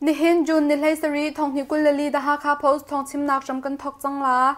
Nihin June ni 17 thonghnih 24 The Hakha Post thawngchimnak hram kan thawk cang la.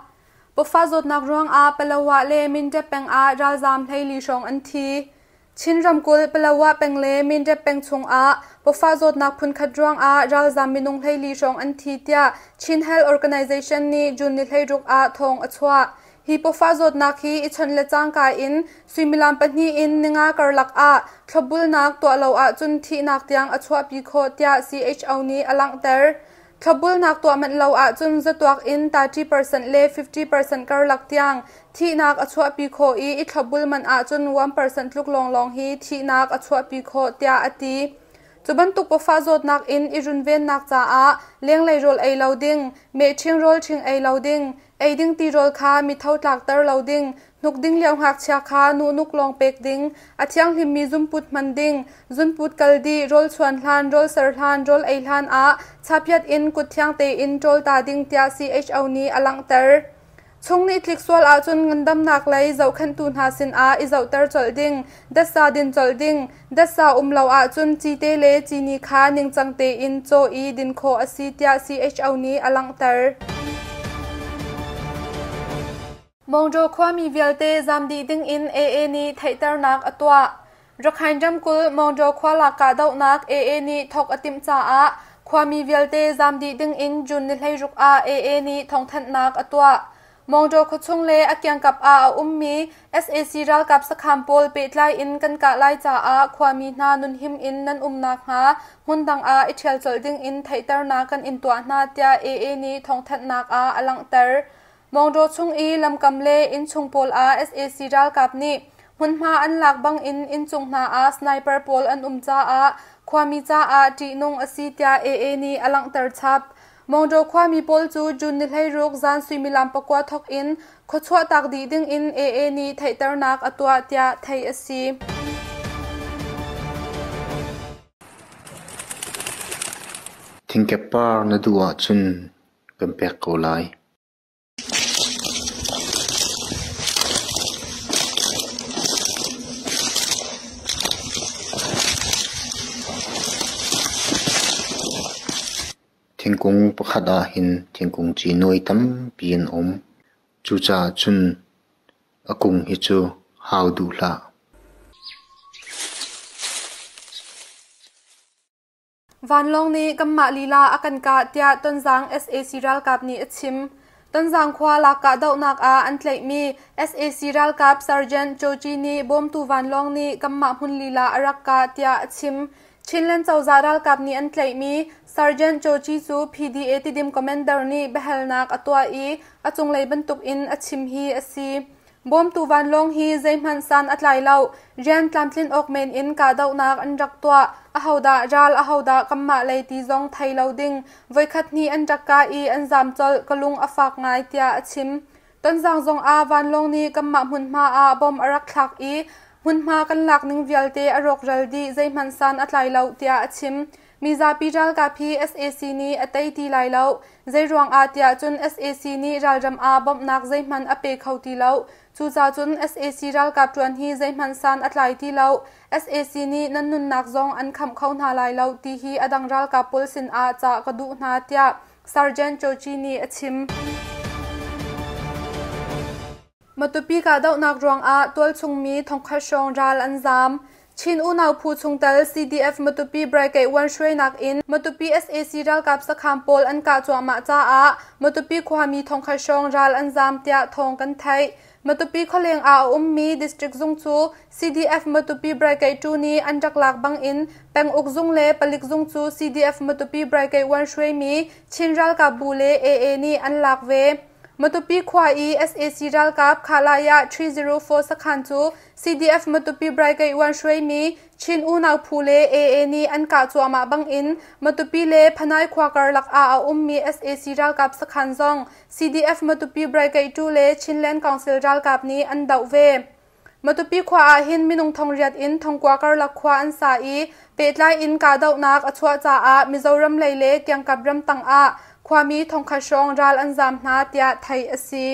Pawfa zawtnak ruangah Palawa le Mindat peng ah ralzaam 14 hrawng an thi. Chin ramkulh Palawa peng le Mindat peng chungah pawfa zawtnak phunkhat ruangah ralzaam minung 14 hrawng an thi tiah Chin Health Organization nih June ni 16 ah thawng a chuah. Hi pawfa zawtnak hi i chawnh le cangka in suimilam pahnih in ninga karlak ah thlopbulnak tuah lo ahcun thihnak tiang a chuahpi khawh tiah CHO nih a langhter. Thlopbulnak tuah manh lo ahcun zatuak in 30% le 50% karlak tiang thihnak a chuahpi khawh i i thlopbul manh ahcun 1% tluk lawnglawng hi thihnak a chuahpi khawh tiah a ti. Cu bantuk pawfah zawtnak in i runvennak caah lenglei rawl ei lo ding, meh ṭhing rawl ṭhing ei lo ding, ei ding tirawl kha mi tho tlakter lo ding, hnuk ding lio ngakchia kha nuhnuk lawng pek ding, a thianghlimmi zunput hman ding, zunput kal dih, rawl chuan hlan, rawl ser hlan, rawl ei hlan ah chaphiat in kut thiang tein ṭawl ta ding tiah CHO nih a langhter. Chung nih tlik sual ahcun ngandamnak lei zohkhenhtu hna sinah i zohter colh ding, datsa din colh ding, datsa um lo ahcun cite le cini kha ningcang tein caw i din khawh a si tiah CHO nih a langhter. Mawngjaw khuami vialte zaam dih dingin AA nih theihternak a tuah. Rakhine ramkulh Mawngjaw khua lak kahdohnak AA nih thawk a timh caah khuami vialte zaam dih dingin June ni 16 ah AA nih thawngthanhnak a tuah. Mawngjaw khuachung le a kiangkap ah a ummi sac ralkap sakhan pawl pehtlai in kan kah lai caah khuami hna nunhim in nan um nakhnga hmundang ah i ṭhial colh dingin theihternak kan in tuah hna tiah AA nih thawngthanhnak ah a langhter. Mawngdaw chung i lamkam le innchung pawl ah sac ralkap nih hmunhma an lak bangin innchung hna ah sniper pawl an um caah khuami caah ṭihnung a si tiah AA nih a langhter chap. Mawngdaw khuami pawl cu June ni 16 zan suimilam pakua thawk in khuachuah tak dih dingin AA nih theihternak a tuah tiah theih a si. Thingkep par na duh ahcun kan pek ko lai. Thingkung pakhat ah hin thingkung ci nuai tampi an um. Cucaah cun a kung hi cu hau duh hlah. Vanlawng nih kanmah lila a kan kah tiah Tonzang sac ralkap nih a chim. Tonzang khua lak kahdohnak ah an tlaihmi sac ralkap Sergeant Chochi nih bawmtu vanlawng nih kanmah hmun lila a rak kah tiah a chim. Chinland cozah ralkap nih an tlaihmi Sergeant Chochi cu PDA Tidim Commander nih biahalnak a tuah i a cunglei bantuk in a chim hi a si. Bawmtu vanlawng hi zeihmanh san a tlai lo. Rian tlamtlin awk men in kahdohnak an rak tuah. Ahodah ral, ahodah kanmah lei ti zong thei lo ding. Voikhat hnih an rak kah i an zaam colh. Ka lung a fak ngai, tiah a chim. Tonzang zong ah vanlawng nih kanmah hmunhma ah bom a rak thlak i hmunhma kan lak ning vialte a rawkral dih, zeihmanh san a tlai lo, tiah a chim. Mizapi ralkap hi sac nih a tei ti lai lo. Zeiruang ah tiah cun sac nih ralram ah bawmhnak zeihmanh a pe kho ti lo. Cucaah cun sac ralkap ṭuan hi zeihmanh san a tlai ti lo. Sac nih nan nunnak zong an khamh kho hna lai lo ti hi a dang ralkap pawl sinah cah ka duh hna tiah Sergeant Chochi nih a chim. Matupi kahdohnak ruangah tualchungmi thongkhat hrawng ral an zaam. Chin unau phu chungtel CDF Matupi Brigade 1 hruainak in Matupi sac ralkap sakhan pawl an kah cuahmah caah Matupi khuami thongkhat hrawng ral an zaam tiah thawng kan theih. Matupi khualeng ah a ummi district zung cu CDF Matupi Brigade 2 nih an rak lak bangin penguk zung le palik zung cu CDF Matupi Brigade 1 hruaimi Chin ralkap bu le AA nih an lak ve. Matupi khua i sac ralkap Khalaya 304 sakhan cu CDF Matupi Brigade 1 hruaimi Chin unau phu le AA nih an kah cuahmah bangin Matupi le Phanai khua karlak ah a ummi sac ralkap sakhan zong CDF Matupi Brigade 2 le Chinland Council ralkap nih an doh ve. Matupi khua ah hin minung 800 in 9000 karlak khua an sa i pehtlai in kahdohnak a chuah caah Mizoram lei le kiangkap ramtang ah khuami 1000 hrawng ral an zaam hna tiah theih a si.